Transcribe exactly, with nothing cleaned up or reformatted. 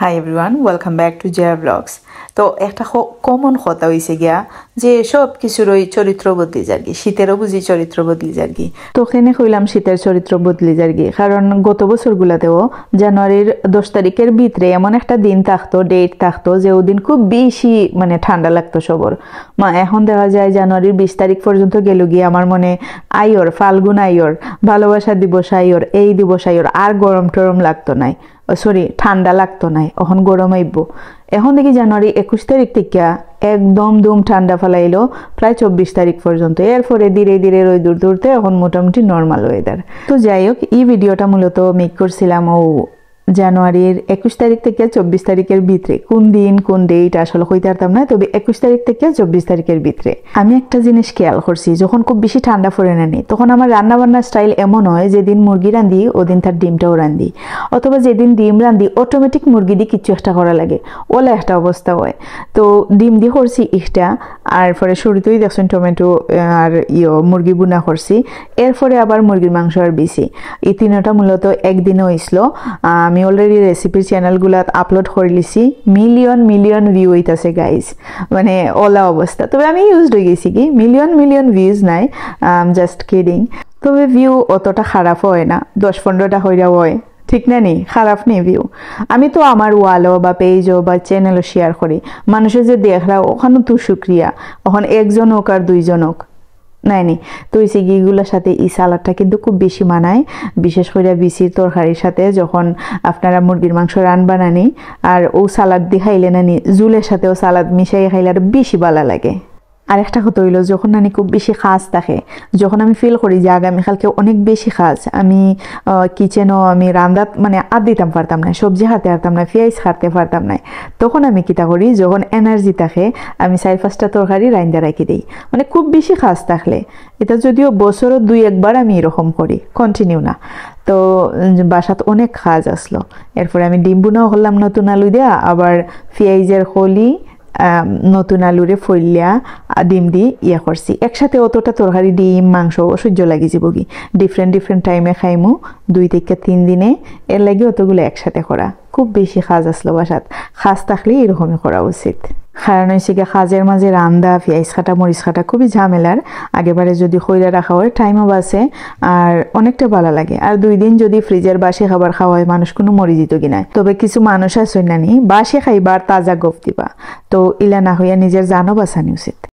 Hi everyone, welcome back to Jaya Vlogs. তো একটা কমন কথা হইছে গিয়া যে সব কিছুরই চরিত্র বদলি যারগি, শীতেরও বুঝি চরিত্র বদলি যারগি। তো কেনে কইলাম শীতের চরিত্র বদলি যারগি, কারণ গত বছরগুলাতেও জানুয়ারির দশ তারিখের ভিতরে এমন একটা দিন থাকতো, ডেট থাকতো, যে ওদিন খুব বেশি মানে ঠান্ডা লাগতো সবর। মা, এখন দেখা যায় জানুয়ারির বিশ তারিখ পর্যন্ত গেল গিয়ে আমার মনে আইয়র, ফাল্গুন আইয়র, ভালোবাসা দিবস আইয়র, এই দিবস আইয়র, আর গরম টরম লাগতো নাই। সরি, ঠান্ডা লাগতো নাই, এখন গরম আইব। এখন দেখি জানুয়ারি একুশ তারিখ থেকে একদম দুম ঠান্ডা ফালাইলো প্রায় চব্বিশ তারিখ পর্যন্ত। এরপরে ধীরে ধীরে রোদ দূর দূরতে এখন মোটামুটি নর্মাল ওয়েদার। তো যাই হোক, এই ভিডিওটা মূলত মেক করছিলাম ও জানুয়ারির একুশ তারিখ থেকে চব্বিশ তারিখের ভিতরে। কোন দিন কোন ডেট আসলে কইতে পারতাম না, তবে একুশ তারিখ থেকে চব্বিশ তারিখের ভিতরে আমি একটা জিনিস খেয়াল করছি, যখন খুব বেশি ঠান্ডা পড়ে না নি, তখন আমার রান্না বান্নার স্টাইল এমন হয়, যেদিন মুরগি রান্ধি ওদিন তার ডিমটাও রান্ধি, অথবা যেদিন ডিম রান্ধি অটোমেটিক মুরগি দিয়ে কিছু একটা করা লাগে, ওলা একটা অবস্থা হয়। তো ডিম দিয়ে করছি একটা, আর পরে শুরুতেই দেখছেন টমেটো আর ইয়ো মুরগি বুনা করছি, এরপরে আবার মুরগির মাংস আর বিসি। এই তিনটা মূলত একদিনে হইছিল। আমি অলরেডি রেসিপির চ্যানেলগুলাত আপলোড করে লিছি, মিলিয়ন মিলিয়ন ভিউ হইতাছে গাইস, মানে ওলা অবস্থা। তবে আমি ইউজড হয়ে গেছি কি, মিলিয়ন মিলিয়ন ভিউজ নাই, জাস্ট কিডিং। তবে ভিউ অতটা খারাপ হয় না, দশ পনেরোটা হইরা হয়, ঠিক না নি? খারাপ নেই ভিউ। আমি তো আমার ওয়ালও বা পেজও বা চ্যানেলও শেয়ার করি, মানুষের যে দেখরা ওখানে তো শুক্রিয়া। এখন একজন হোক আর দুইজন হোক, নাই নি। তো এই সিগিগুলোর সাথে এই সালাডটা কিন্তু খুব বেশি মানায়, বিশেষ করে বিসির তরকারির সাথে। যখন আপনারা মুরগির মাংস রান বানানি আর ও সালাদ দিয়ে খাইলে নানি, জুলের সাথেও সালাদ মিশাই খাইলে আরো বেশি ভালো লাগে। আর একটা কথা হইলো, যখন নানি খুব বেশি কাজ থাকে, যখন আমি ফিল করি যে আগামীকালকে অনেক বেশি কাজ, আমি কিচেনও আমি রান্দাত মানে আর দিতাম পারতাম না, সবজি কাটতে পারতাম না, পেঁয়াজ কাটতে পারতাম না, তখন আমি কিতা করি, যখন এনার্জি থাকে আমি চার পাঁচটা তরকারি রাইন্দা রাখি দিই। মানে খুব বেশি কাজ থাকলে, এটা যদিও বছরও দুই একবার আমি এরকম করি, কন্টিনিউ না। তো উম, বাসাত অনেক কাজ আসলো, এরপরে আমি ডিম বুনাও করলাম নতুন আলু দিয়া, আবার পেঁয়াজের কলি, আম, নতুন আলুরে ফইলিয়া, আ, ডিম দি ইয়া করছি। একসাথে অতটা তরকারি, ডিম, মাংস অসহ্য লাগি যাবো কি। ডিফারেন্ট ডিফারেন্ট টাইমে খাইমু, দুই থেকে তিন দিনে, এর লাগি অতগুলো একসাথে করা। খুব বেশি কাজ আসলো বাসাত, কাজ থাকলে এরকমই করা উচিত। কারণ হইছে কি, কাজের মাঝে রান্দা, পেঁয়াজ কাটা, মরিচ কাটা খুবই ঝামেলার। আগেবারে যদি কইরা রাখা হয়, টাইমও বাঁচে, আর অনেকটা ভালো লাগে। আর দুই দিন যদি ফ্রিজের বাসি খাবার খাওয়া হয়, মানুষ কোনো মরি যেত কি নাই। তবে কিছু মানুষ আছে নানি, বাসি খাইবার তাজা গফ দিবা, তো ইলা না হইয়া নিজের জানও বাঁচানি উচিত।